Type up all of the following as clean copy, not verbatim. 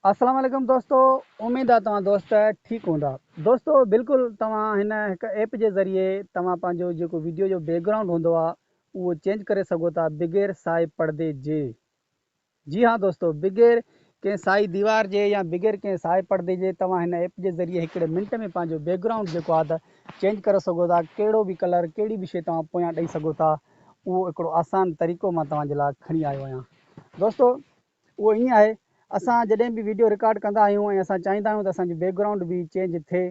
السلام عليڪم دوستو اميد آ توهان دوست ٺيڪ هوندا دوستو بلڪل توهان هن هڪ ايپ جي ذريعي توهان پنهنجو جيڪو ويڊيو جو بيڪ گرائونڊ هوندو آ اهو چينج ڪري سگهو ٿا بغير سائي پڙدي جي جي ها دوستو بغير ڪنهن سائي ديوار جي يا بغير ڪنهن سائي پڙدي جي توهان هن ايپ جي ذريعي هڪڙي منٽ ۾ پنهنجو بيڪ گرائونڊ جيڪو آ ته چينج ڪري سگهو ٿا ڪهڙو به ڪلر ڪهڙي به شي توهان پويان ڏئي سگهو ٿا اهو هڪڙو آسان طريقو مان توهان جي لاء کڻي آيو آهيان دوستو اهو ائين آهي اسان جڏهن به ويڊيو رڪارڊ ڪندا آهيون ۽ اسان چاهيندا آهيون ته اسان جو بيڪ گرائونڊ به چينج ٿئي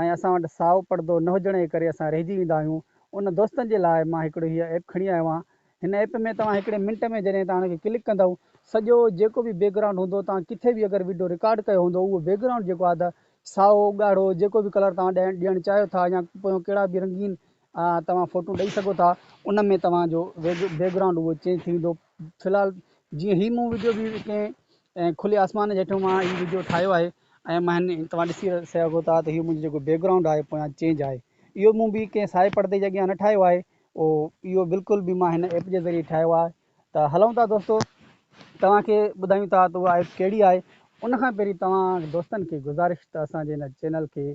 ۽ اسان وٽ سائو پڙدو نه هجڻ جي ڪري اسان رهجي ويندا آهيون ان دوستن جي لاء مان هڪڙو هيء ايپ کڻي آيو آهيان هن ايپ ۾ توهان هڪڙي منٽ ۾ جڏهن توهان ان کي ڪلڪ ڪندؤ سڄو جيڪو به بيڪ گرائونڊ هوندو توهان ڪٿي به اگر ويڊيو رڪارڊ ڪيو هوندو اهو بيڪ گرائونڊ جيڪو آهي ته سائو ڳاڙهو جيڪو به ڪلر توهان ڏيڻ چاهيو ٿا يا پويان ڪهڙا به رنگين توهان فوٽو ڏئي سگهو ٿا ان ۾ توهان جو بيڪ گرائونڊ اهو چينج ٿي ويندو في الحال جيئن هي مون وڊيو به ڪنهن کلي آسمان جي هيٺون مان هي وڊيو ٺاهيو آهي ۽ مان هن توهان ڏسي سگهو ٿا ته هي منهنجو جيڪو بيڪ گرائونڊ آهي پويان چينج آهي اهو مون به ڪنهن سائي پردي جي اڳيان نه ٺاهيو آهي اهو بلڪل به مان هن ايپ جي ذريعي ٺاهيو آهي ته هلون ٿا دوستو توهان کي ٻڌايون ٿا ته اها ايپ ڪهڙي آهي ان کان پهرين توهان دوستن کي گذارش ته اسان جي هن چينل کي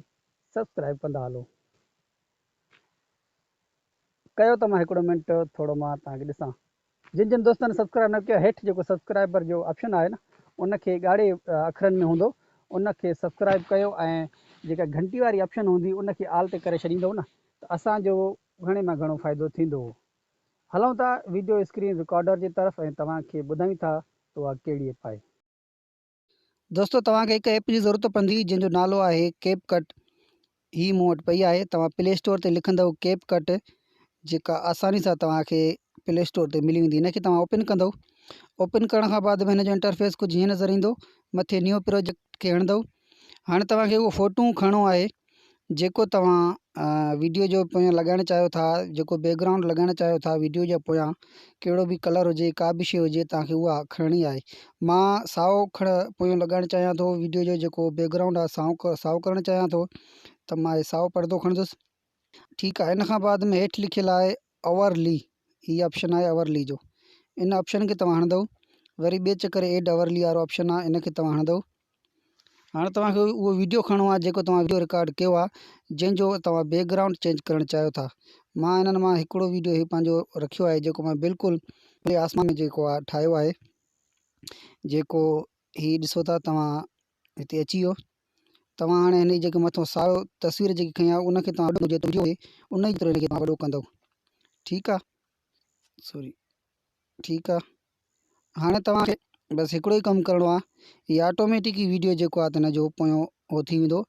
سبسڪرائب ڪندا هلو. ڪيو ته مان هڪڙو منٽ ٿورو مان توهان کي ڏسان جن جن دوستن سبسڪرائب نه ڪيو هيٺ جيڪو سبسڪرائبر جو آپشن آهي نه ان کي ڳاڙهي اکرن ۾ هوندو ان کي سبسڪرائب ڪيو ۽ جيڪا گهنٽي واري آپشن هوندي ان کي آل تي ڪري ڇڏيندو نه ته اسان جو گهڻي مان گهڻو فائدو ٿيندو. هلون ٿا ويڊيو اسڪرين رڪارڊر جي طرف ۽ توهان کي ٻڌايون ٿا ته اها ڪهڙي ايپ آهي. دوستو توهان کي هڪ ايپ جي ضرورت پوندي جنهن جو نالو آهي ڪيپ ڪٽ هي مون وٽ پئي آهي توهان پلي اسٽور تي لکندو ڪيپ ڪٽ جيڪا آساني سان توهان کي پلي اسٽور تي ملي ويندي هن کي توهان اوپن ڪندو اوپن ڪرڻ کان بعد ۾ هن جو انٽرفيس ڪجهه هيئن نظر ايندو مٿي نيو پروجيڪٽ کي هڻندو هاڻي توهان کي اهو فوٽو کڻڻو آهي جيڪو توهان ويڊيو جو پويان لڳائڻ چاهيو ٿا جيڪو بيڪ گرائونڊ لڳائڻ چاهيو ٿا ويڊيو جي پويان ڪهڙو به ڪلر هجي ڪا به شي هجي توهان کي اها کڻڻي آهي مان سائو کڻ پويان لڳائڻ چاهيان ٿو ويڊيو جو جيڪو بيڪ گرائونڊ آهي سائو سائو ڪرڻ چاهيان ٿو ته مان هي سائو پردو کڻندس ٺيڪ آهي ان کان بعد ۾ هيٺ لکيل آهي اوور لي هي آپشن آهي اوور لي جو ان آپشن کي توهان هڻندو وري ٻئي چڪر ايڊ اوور لي وارو آپشن آهي ان کي توهان هڻندو هاڻي توهان کي اهو ويڊيو کڻڻو آهي جيڪو توهان ويڊيو رڪارڊ ڪيو آهي جنهن جو توهان بيڪ گرائونڊ چينج ڪرڻ چاهيو ٿا مان انهن مان هڪڙو ويڊيو هي پنهنجو رکيو آهي جيڪو مان بلڪل کلي آسمان ۾ جيڪو آهي ٺاهيو آهي جيڪو هي ڏسو ٿا توهان هتي اچي ويو توهان هاڻي هن جي جيڪي مٿو سائو تصوير جيڪي کنئي آهي ان کي توهان وڏو جيترو ويڊيو هجي ان جيترو هن کي توهان وڏو ڪندو ٺيڪ آهي سوري ٺيڪ آهي هاڻي توهان کي بس هڪڙو ئي ڪم ڪرڻو آهي هي آٽوميٽڪ هي ويڊيو جيڪو آهي ته هن جو پويون هو ٿي ويندو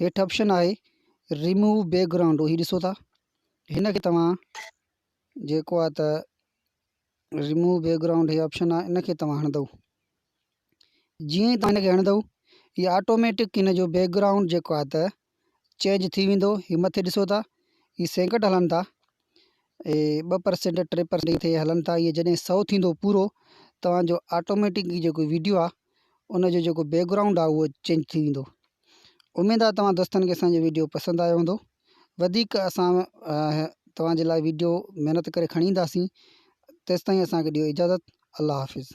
هيٺ آپشن آهي ريموو بيڪ گرائونڊ هي ڏسو ٿا هن کي توهان جيڪو آهي ته ريموو بيڪ گرائونڊ هي آپشن آهي ان کي توهان هڻندو جيئن ئي توهان هن کي هڻندو هي آٽوميٽڪ هن جو بيڪ گرائونڊ جيڪو آهي ته چينج ٿي ويندو هي مٿي ڏسو ٿا هي سيڪنڊ هلن ٿا اي 2% 3% ٿي هلن ٿا اهي جڏهن 100 ٿيندو پورو توهان جو آٽوميٽڪ جيڪو ويڊيو آهي ان جو جيڪو بيڪ گرائونڊ آهي اهو چينج ٿي ويندو اميد آهي توهان دوستن کي اسان جو ويڊيو پسند آيو هوندو وڌيڪ اسان توهان جي لاء ويڊيو محنت ڪري کڻي اينداسين تيستائين اسان کي ڏيو اجازت الله حافظ.